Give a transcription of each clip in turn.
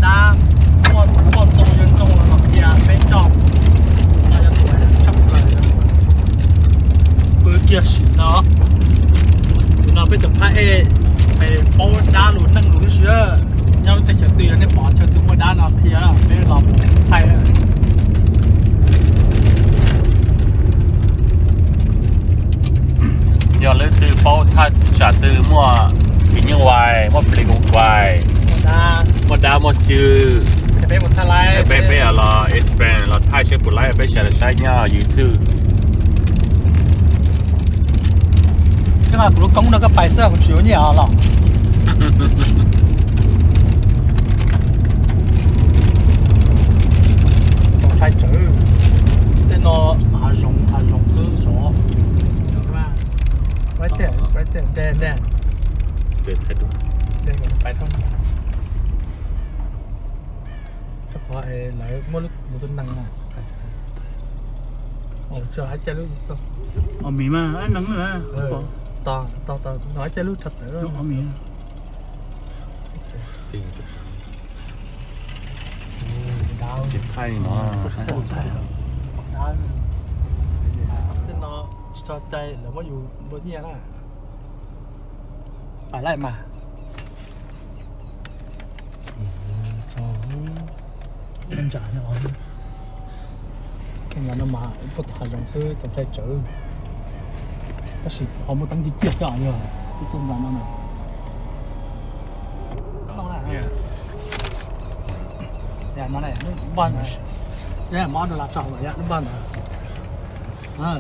Muaj tus muaj ntxoov yawg ntxoov los qhia peb coj. No yog tus tshaj plaws pw kiag sim no. Tus no peb tus phab ej, peb paub dab lus neej lus tib si. Nyob lub teb chaws twg yog nej pom chaw twg muaj dab no qhia peb los thaij. Yog leej twg paub thaj tsam twg muaj phim nyuj vais, muaj plis koos vais, muaj dab muaj xyw, peb peb los explain los thaij seb puas laib, peb share saib nyob YouTube. Kuv lub koob no koj pais xwb kuv tsis yuav nyiaj los. Txaus ntshai tsawv. Tej no hav zoov hav zoov xwb xyov. Right there, right there, there, there. Pais rau qhov lawv muab lub tus nees na. Tso hab caij lub xo. Os, miv mas ab neeg na. Tau, tau, no hab caij lub rhov tawm. Os, miv. Tsis thaij no. Tej no tsis txog caij lawv muab yus nplua nyiaj na. Pais laij mas. Ntsa no mas puag thav zoov xwb txaus ntshai tsawv. Tab sis ho muaj teeb ciaj ciaj thiab yog tib tug ntxa no na. Lub npaj no, lub npaj no, lub npaj no.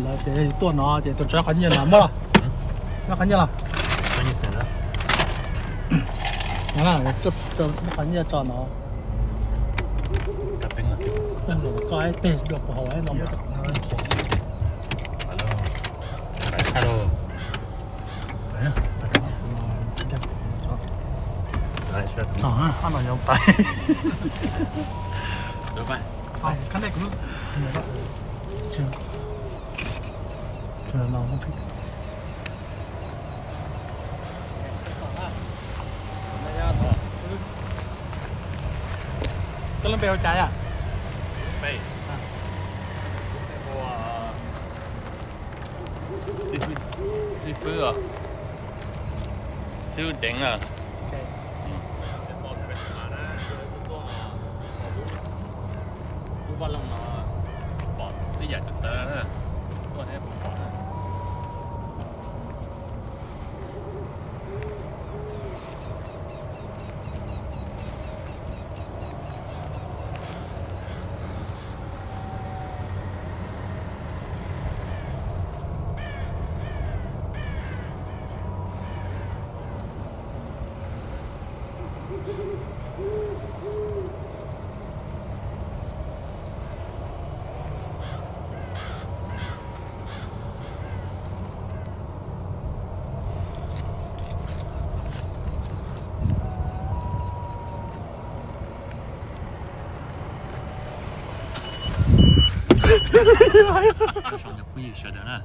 Lawv tias yog yus tuaj no ces tus tso qhov nyiaj no muab los. Muab qhov nyiaj los. Muab qhov nyiaj tso no. Koj teg dua puas haus no muab. Txog no yog pais. Koj lub npe hu cas yom? Xib fwb, xib fwb deev na. Lub vaj loog no pom tej yam txawv txawv na, tuaj thiab pom pom na. Zoo cov phooj ywg sawv daws na,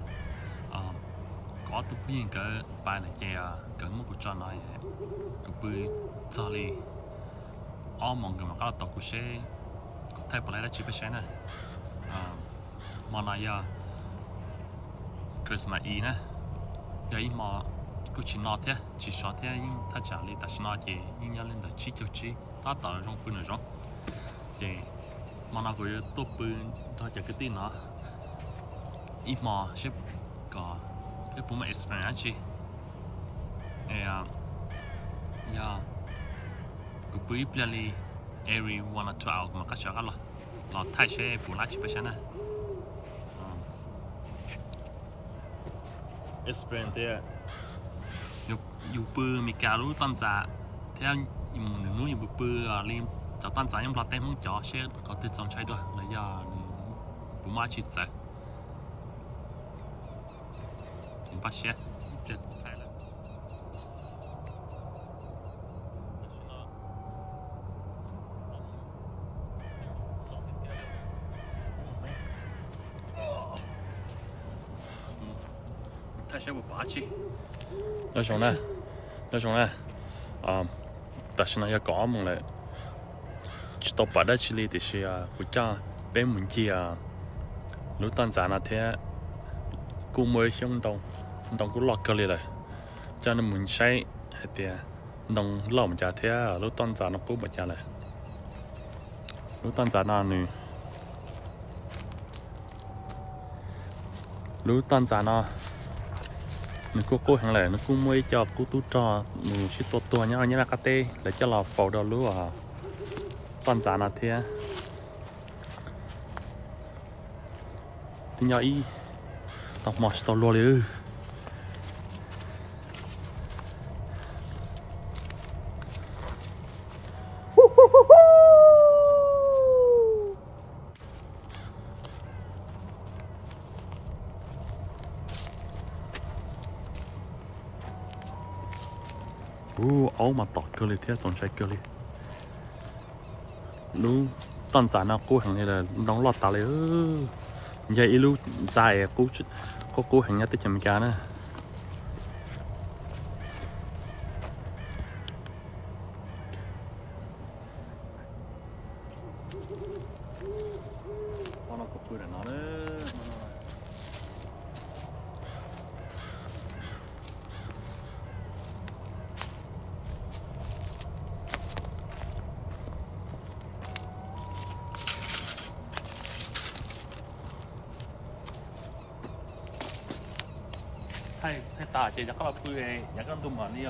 kuv ob tug phooj ywg nkawd pais lawm ces nkawd muab kuv tso no, kuv pw txog li ob moos nkawd mam qab los tos kuv seb kuv thaij puas laib dab tsi peb saib na. Hmo no yog Christmas Eve na, yog ib hmo kuj tsis no thiab tsis sov thiab, yeej thaj tsam li tam sim no ces yeej nyob li ntawm tsib caug tsib, tab tom zoo pw nram zoov. Ces hmo no kuv yuav tuaj pw nrog cov kwv tij no ib hmo seb kom peb puas muaj experience dab tsi. Yog kuv pw ib pliag li every one or two hour kuv mam qab sawv qab los, los thaij seb puas laib dab tsi peb saib na. Experience tias yus pw Meskas lub toj ntxas thiab mus nws hnub yus pw pw li cov toj ntxas nyob Nplog teb Hmoob cov seb qhov twg txaus ntshai dua los yog nws puas muaj dab tsi txawv. Npaj siab. Thaij saib puas pom dab tsi. Nyob zoo na, nyob zoo na. Tam sim no yog kaum ob moos lawm. tsis tau pom dab tsi li tiam sis kuv coj peb mus ncig lub toj ntxas no thiab. Kuj muaj ib xyoob ntoo, ntoo kuj loj kawg li lawm. Coj nej mus saib hais tias ntoo loj mus cas thiab lub toj ntxas no qub mus cas lawm. Lub toj ntxas no nws, lub toj ntxas no nws kuj qub heev lawm, nws kuj muaj ib co qub tub rog mus sib tua tuag nyob nyob qab teb, lawv coj los faus rau lub toj ntxas no thiab. Twb nyob ib tau hmo tsis tau luag li. Ub, aub mas tom kawg li thiab txaus ntshai kawg li. Lub toj ntxas no qub heev li lawm, ntoo loj tas li. Yog ib lub ntxa es qub qub heev nyob teb chaws Amelikas na. Thaij tas ces rov qab los pw, yav kaj ntug mam li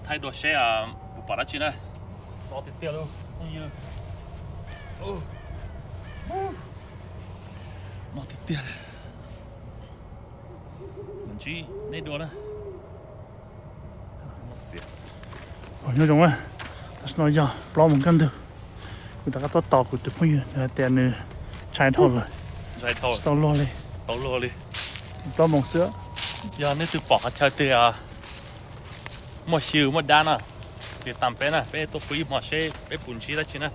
thaij dua seb puas pom dab tsi na. No tiag tiag li phooj ywg. No tiag tiag. Ntsib nej dua na. Nyob zoo, tam sim no yog plaub moos kaj ntug, kuv rov qab tuaj tos kuv tus phooj ywg, nws hais tias nws ntshai dhau lawm, tsis tau luag li. Plaub moos xwb. Yog nej twg pom qhov chaw twg muaj xyw muaj dab no, ces tam peb na, peb tuaj pw ib hmo seb peb puas ntsib dab tsi na.